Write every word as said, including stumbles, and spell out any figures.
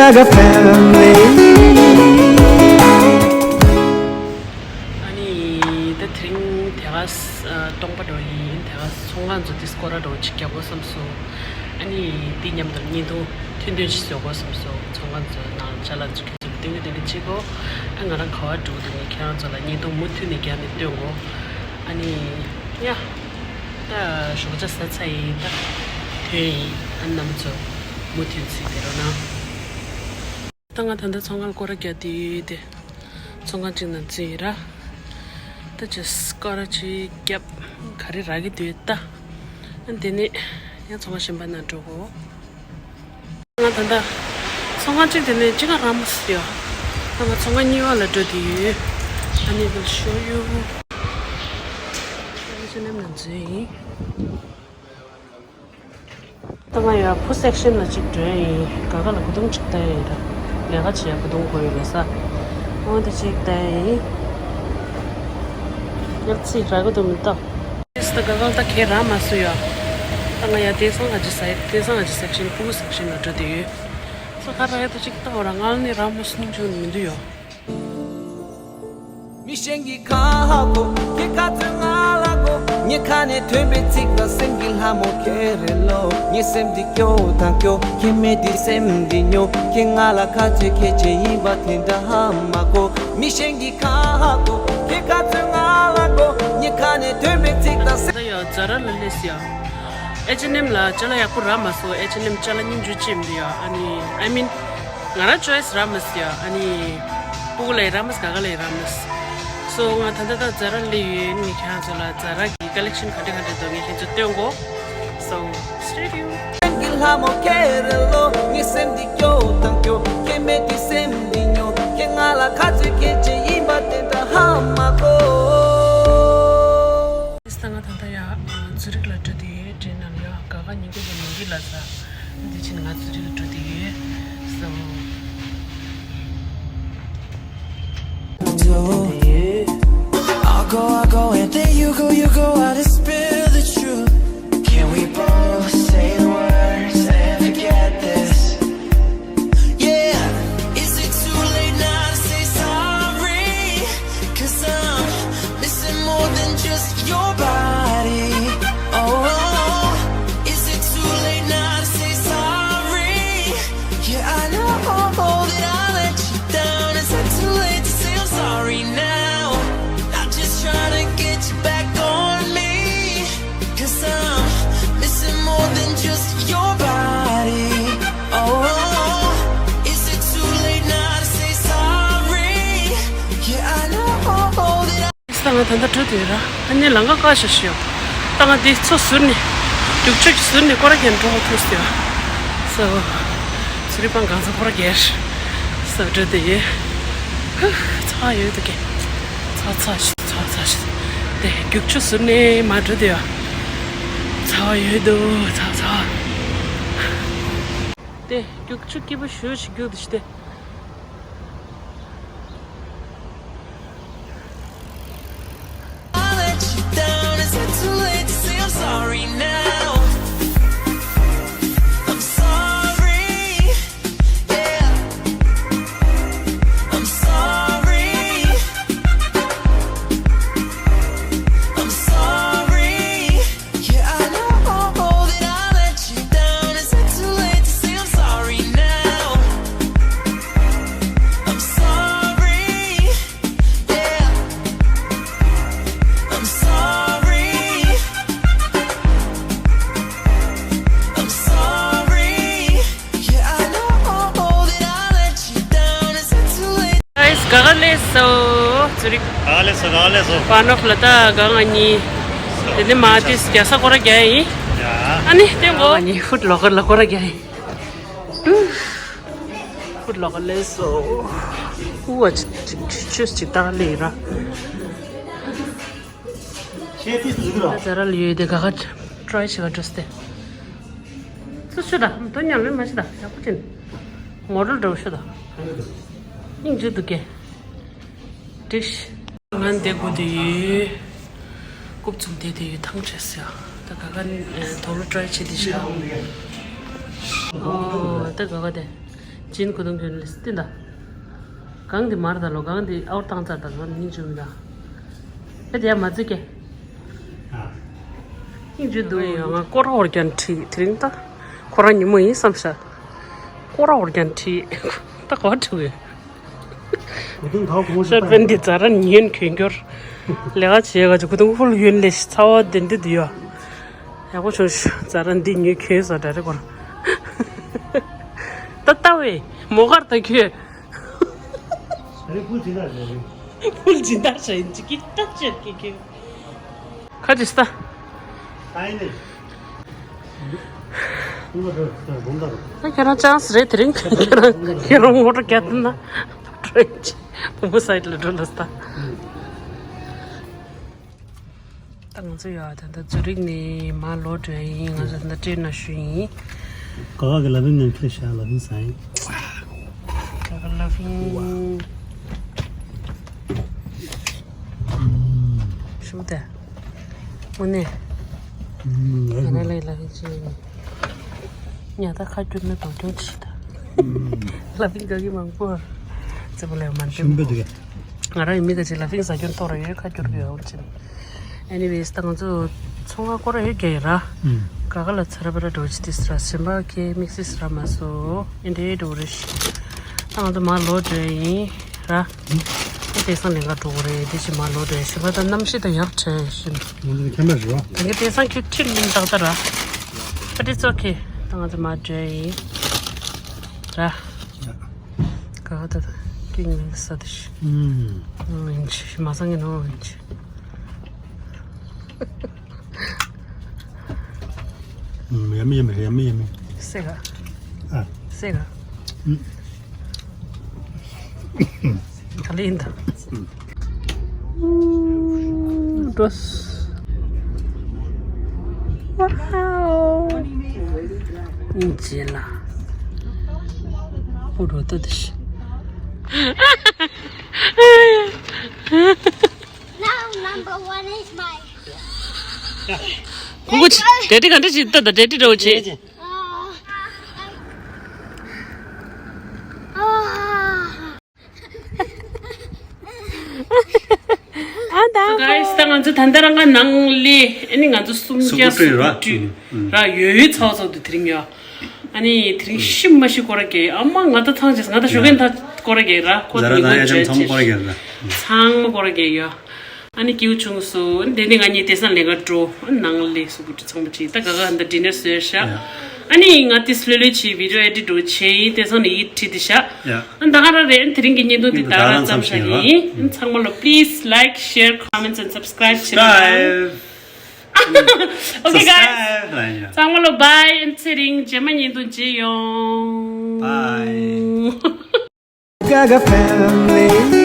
like a family. ཨ་ནི་ད་དེ་རིང་དེ་ག་ཨ་སྟོང་པ་འགྲོ་ཡིན། དེ་ག་ཚོང་ཁང་ཚོ་དེ་སྐོར་ར་འགྲོ་ཅིག་རྒྱག་དགོས་བསམ་སོང་། ཨ་ནི་དེ་མཉམ་དུ་བརྙན་ཐུང་ཐུང་ཐུང་ཅིག་བཟོ་དགོས་བསམ་སོང་། ཚོང་ཁང་ཚོ་ནང་ཅ་ལག་ཚོ་ཁྱེད་ཚོ་སྟོན་གི་སྟོན་གི་བྱེད་དགོས། ཨ་ང་རང་ག་བ་འགྲོ་གི་འདུག་ངས་ཁྱེད་རང་ཚོ་ལ་བརྙན་ཐུང་མུ་མཐུད་ནས་རྒྱག་ནས་སྟོན་དགོས། ཨ་ནི་ཡ། ད་ཞོགས་ཇ་ཟ་ཚར་ཡིན། ད་ཐོན་ཡིན། ཨ་རྣམ་ཚོ་མུ་མཐུད་གཟིགས་བསྡད་རོགས་གནང་། ད་ང་ད་ལྟ་ཚོང་ཁང་སྐོར་ར་རྒྱག་དེ་དེ། ཚོང་ཁང་གཅིག་ནང་འཛུལ་ཡིན་ར། ད་ཅི་སྐོར་ར་ཅིག་རྒྱབ་ག་རེ་རག་གི་འདུག་ད། ཨ་དེ་ནས་ཡང་ཚོང་ཁང་གཞན་པ་ནང་འགྲོ་དགོས། ང་ད་ལྟ་ཚོང་ཁང་གཅིག་དེ་ནས་གཅིག་ག་རག་མ་སོང་ཡ། ད་ང་ཚོང་ཁང་གཉིས་པ་ལ་འགྲོ་དེ་ཡོད། ཨ་ནི་will show you. ཨེཆ་ཨེན་ཨེམ་ནང་འཛུལ་ཡིན། ད་ང་ཡ་བུ་སེག་ཤན་ལ་གཅིག་འགྲོ་ཡིན། ག་ག་ལ་གོས་ཐུང་གཅིག་ལྟ་ཡ་ཡིན་ར། ལས་ཀ་བྱེད་ཡ་གོས་ཐུང་དགོས་ཡོད་ལ་ས། འོ་དེ་གཅིག་ལྟ་ཡ་ཡིན། ཡག་ཚིག་རག་གི་འདུག་མི་ལྟ། ཨེས་ད་ག་ག་ད་ཁེ་རག་མ་སོང་ཡ། ད་ང་ཡ་དེང་སང་ང་ཅི་ཟེར། དེང་སང་ང་ཅི་སེག་ཤན་བུ་སེག་ཤན་ལ་འགྲོ་དེ་ཡོད། ས་ཁ་རག་ཡ་ད་གཅིག་ལྟ་བ་ར། ང་ནི་རག་མ་སོང་ཆུང་མི་འདུག་ཡ། མི་གཞན་གྱིས་ཁ་ཧ་གོ། ཁྱེད་ཁ་ཚོན་ང་ལ་གོ། ངའི་ཁ་ནས་ཐོན་པའི་ཚིག་དང་སེམས་ཀྱི་ལྷ་མོ་ཁྱེད་རེད་ལོ། ངའི་སེམས་འདི་སྐྱོ་དང་སྐྱོ། ཁྱེད་མེད་དུས་སེམས་འདི་སྨྱོ། ཁྱེད་ང་ལ་ཁ་ཚོན་ཁྱེད་ཅན་ཡིན་པ་དེ་འདྲ་ཧ་མ་གོ། མི་གཞན་གྱིས་ཁ་ཧ་གོ། ཁྱེད་ཁ་ཚོན་ང་ལ་གོ། ངའི་ཁ་ནས་ཐོན་པའི་ཚིག་དང་སེམས། ད་ཡ་ཛ་ར་ལ་སླེབས་ཡ། ཨེཆ་ཨེན་ཨེམ་ལ་ཅ་ལག་ཡག་པོ་རག་མ་སོང་། ཨེཆ་ཨེན་ཨེམ་ཅ་ལག་སྙིང་རྗེ་ཅིག་མི་འདུག་ཡ། ཨ་ནི་I mean ང་རང་ཅོའི་སི་རག་མ་སོང་ཡ། ཨ་ནི་སྤུ་གུ་ལ་ཡི་རག་མ་སོང་། ག་ག་ལ་ཡི་རག་མ་སོང་། སོ་ང་ད་ལྟ་ད་ཛ་ར་ལ་ཡོད། ངས་ཁྱེད་རང་ཚོ་ལ་ཛ་ར་གི་ཀ་ལེག་ཤན་ག་འདྲ་ག་འདྲ་འདུག་ངས་ཁྱེད་ཚོ་སྟོན་གོ། So stay tuned. སེམས་ཀྱི་ལྷ་མོ་ཁྱེད་རེད་ལོ། ངའི་སེམས་འདི་སྐྱོ་དང་སྐྱོ། ཁྱེད་མེད་དུས་སེམས་འདི་སྨྱོ། ཁྱེད་ང་ལ་ཁ་ཚོན་ཁྱེད་ཅན་ཡིན་པ་དེ་འདྲ་ཧ་མ་གོ། ཨེས་ད་ང་ད་ལྟ་ཡ་ཛུ་རིག་ལ་འགྲོ་དེ་ཡོད། ཊེན་ནང་ལ་ཡ་ག་ག་ཉིན་གུང་གི་ཉིན་གུང་ལ་ས། འདི་ཕྱིན་ང་ཛུ་རིག་ལ་འགྲོ་དེ་ཡོད། So I go, I go, and then you go, you go out and spill the truth. Can we both say the words and forget this? Yeah, is it too late now to say sorry? 'Cause I'm missing more than just your body. Oh, is it too late now to say sorry? Yeah, I know that I let you down. Is it too late to say I'm sorry now? Not just trying to get you back on me. 'Cause I'm missing more than just your body. Oh, is it too late now to say sorry? Yeah, I know that I ད་ང་ད་ལྟ་འགྲོ་དུས་ར། ཨ་ནི་ལམ་ཁ་བཀག་བཞག་ཤག་ཡོད། ད་ང་འདི་ཚོ་ཟུར་ནས་རྒྱུག་ཆུ་ཟུར་ནས་སྐོར་ར་རྒྱག་འགྲོ་ཐུག་ཟེར། སོ་ཟུར་རི་པང་གང་ཚ་སྐོར་ར་རྒྱག་སོ་འགྲོ་དུས་ཡོད། ཧུ་ཚ་ཡོད་དུ་གེ་ཚ་ཚ་ཤི་ཚ་ཚ་ཤི། དེ་རྒྱུག་ཆུ་ཟུར་ནས་མ་འགྲོ་དུས་ཡོད། ཚ་ཡོད་དུ་ཚ་ཚ། དེ་རྒྱུག་ཆུ་སྐྱིད་པོ་ཞུ་ཞིག་རྒྱུག་དུ་ཤི་དེ། I let you down. Is it too late to say I'm sorry now? I'm sorry. Yeah. I'm sorry. I'm sorry. Yeah, I know that I let you down. Is it too late to say I'm sorry now? I'm sorry. Yeah. I'm sorry. I'm sorry. Yeah, I know that I let you down. Is it too late? Guys, ག་ག་ལས་སོ། ཛུ་རིག་ག་ག་ལས་སོ། ག་ག་ལས་སོ། པ་ནོག་ལ་ད་ག་ང་གཉིས། དེ་ནས་མ་དེ་རྒྱ་ས་སྐོར་ར་རྒྱག་ཡིན། ཡ། ཨ་ནི་དེ་གོ། ང་གཉིས་ཧྥུད་ལོ་ཀར་ལ་སྐོར་ར་རྒྱག་ཡིན། ཧྥུད་ལོ་ཀར་ལས་སོ། ཨུ་བ་ཅི་ཅི་ཅི་ཅི་ད་ལས་ར། ད་ཛ་ར་ལ་ཡོད་དེ་ག་ག་ཊི་རའི་བྱེད་ག་འགྲོ་སྟེ། སུ་ཤོད་ད་དོ་ཉམས་ལེན་མ་བྱེད་ད་ཡག་པོ་ཅན། མོ་ཌལ་འདྲ་བོ་ཤོད་ད། སྙིང་རྗེ་འདུག་གས། འགྲིག་ཤི། ང་འདི་དགོས་དེ་ཡོད། རྐུབ་ཚུགས་དེ་དེ་ཡོད་ཐང་བྲེས་ཡ། ད་ག་ག་དོ་ལོ་ཊ་རའི་བྱེད་དེ་ཤ། ཨོ་ད་ག་ག་དེ། ཅིན་ཁུ་ཏུང་གྱོན་ལེ་སི་ཏི་ད། གང་དེ་མར་ད་ལོ་གང་དེ་ཨའོར་བཏང་ཚར་ད་ལོ་ནིང་ཅུ་མི་ད། ཨེ་དེ་ཡ་མ་ཙི་ཀེ། ཨ། ནིང་ཅུ་དུ་ཡོང་ང་སྐོར་ར་འོར་ཀྱང་ཁྲིད་དེ་རིང་ད། ཁོ་རང་ཉིན་མོ་ཡིན་བསམ་ཤག་སྐོར་ར་འོར་ཀྱང་ཁྲིད་ད་གོ་ཁྲིད་གི། ཁུ་ཏུང་ད་གོང་ཤར་པན་དེ་ཛ་ར་ཉན་གྱོན་གྱོར། ལས་ཀ་བྱེད་ག་ཅིག་ཁུ་ཏུང་ཧུལ་གྱོན་ལེ་ཤི་ཚ་བ་དེ་འདི་དུ་ཡོ། ཡག་པོ་བྱུང་ཤག་ཛ་ར་འདི་ཉོས་གྱོན་སོ་ད་རེ་གོ་ར། ད་ལྟ་བས་མོ་གར་ད་གྱོན། རེ་ཕུལ་ཇི་ལྟར་རེད། ཕུལ་ཇི་ལྟར་ཞེས་ཀྱི་ལྟ་ཅེར་ཀྱི་ཀྱི། ཁ་ཅིག་ལྟ། ཨ་ཡིན་ནི། ད་ཁྱེད་རང་ཅང་སི་རེད་དེ་རིང་ཁྱེད་རང་ཁྱེད་རང་ངོ་སྤྲོད་རྒྱག་ཐུབ་ན། བུ་མོ་སའིད་ལ་འགྲོ་ལ་ལྟ། ད་ང་ཚོ་ཡ་ད་ལྟ་ཛུ་རིག་ནས་མར་ལོག་འགྲོ་ཡ་ཡིན། ང་ཚོ་ད་ལྟ་ཊེན་ནང་བཞུགས་ཡིན། ག་ག་གི་ལ་ཕིང་ནང་ཁྱེར་ཤག་ལ་ཕིང་ཟ་ཡིན། ག་ག་ལ་ཕིང་ཤུ་ད་དངོས་གནས་ང་རང་ལ་ལ་ཕིང་ཅི་ཡིན། ཉ་ད་ཁ་སྐྱུར་ན་དོ་སྐྱོན་ཆེ་ད། ལ་ཕིང་ག་གི་མང་པོ་རྩེ་པོ་ལས་མ་འདེམ་པོ། ང་རང་ཡི་མི་ག་ཅིག་ལ་ཕིང་ཟ་སྐྱོན་ཏོ་ར་ཡོད་ཁ་སྐྱུར་གི་ཡོད་ཅིན། Anyways ད་ང་ཚོ་ཚོང་ཁང་སྐོར་ཡོད་རྒྱ་ཡི་ར། ག་ག་ལ་ཚ་ར་བ་ར་འགྲོ་ཅི་ཏི་སི་ར་སེམས་པ་ཁེ་དམིགས་སི་སི་ར་མ་སོ་ཨིན་དེ་འགྲོ་རེ་ཤི། ད་ང་ཚོ་མ་ལོ་འགྲོ་ཡིན་ར། ཨེ་དེང་སང་ལས་ཀ་འགྲོ་གི་རེད་དེ་ཅི་མ་ལོ་འགྲོ་ཡིན་ཞི་བ་ད་གནམ་གཤིས་ད་ཡག་བྲལ་ཤི། ང་ཚོ་ཁྱམས་པ་རེད་བ། ད་གི་དེང་སང་ཁྱོད་ཁྲིད་མིན་ཏག་ཏག་ར། But it's okay ད་ང་ཚོ་མ་འགྲོ་ཡིན་ར། ག་ག་ད་ད་ཀིང་ལིང་ས་དེ་ཤི། ཨིན་ཆི་མ་སང་གི་ནོ་ཨིན་ཆི། ཡ་མི་ཡ་མི་ཡ་མི་ཡ་མི། སེ་ག་ཨ། སེ་ག་ག་ལེ་ཡིན་ད། འགྲོ། ཝའོ། ཨིན་ཇི་ལ། པུ་རུ་ཏུ་དི་ཤི། Now number one is my. ཁོང་ཁྲོ་ཆེ། ཌེ་ཌི་ག་འདྲ་ཞིག་ལྟ་ད་ཌེ་ཌི་འདྲ་བོ་ཆེ། ཨ་ད། So guys ད་ང་ཚོ་ད་ལྟ་རང་ག་ནང་ལས་ཨ་ནི་ང་ཚོ་སུམ་བརྒྱ་སུ་གུ་ཀྲི་ར་ཡོད་ཡོད་ཚ་བ་ཚ་བ་དུ་དེ་རིང་ཡོད། ཨ་ནི་དེ་རིང་ཤི་མ་ཤི་སྐོར་ར་གེ་ཨ་མ་ང་ད་ཚང་ཆེ་ང་ད་ཞོགས་ཀས་ད་སྐོར་ར་གེ་ར་ཁོ་ད་ང་ཚོ་ཚང་མ་སྐོར་ར་གེ་ར། ཚང་མ་སྐོར་ར་གེ་ཡོད། ཨ་ནི་སྐྱིད་པོ་བྱུང་སོང་། དེ་ནས་ང་གཉིས་དེང་སང་ལས་ཀ་འགྲོ་ནང་ལས་སུ་གུ་ཁྲི་ཚང་མ་བྱས་ད་ག་ག་འདི་ཌི་ནར་བཟོས་ཤག་ཨ་ནི་ང་དེ་སློད་སློད་བྱས་བི་ཌི་ཡོ་ཨེ་ཌིཊ་འགྲོ་བྱས་ཡིན། དེང་སང་ནས་ཡིད་ཁྲིད་དེ་ཤག་ཨ་ད་ག་ར་རེད། དེ་རིང་གི་བརྙན་ཐུང་འདི་ད་ག་ར་ཙམ་ཞིག་ཡིན། ཚང་མ་ལ་please like share comments and subscribe བྱེད་རོགས་གནང་། Okay guys ཚང་མ་ལ་bye། ཚེ་རིང་རྗེས་མ་བརྙན་ཐུང་མཇལ་ཡོང་། Bye. Gaga family.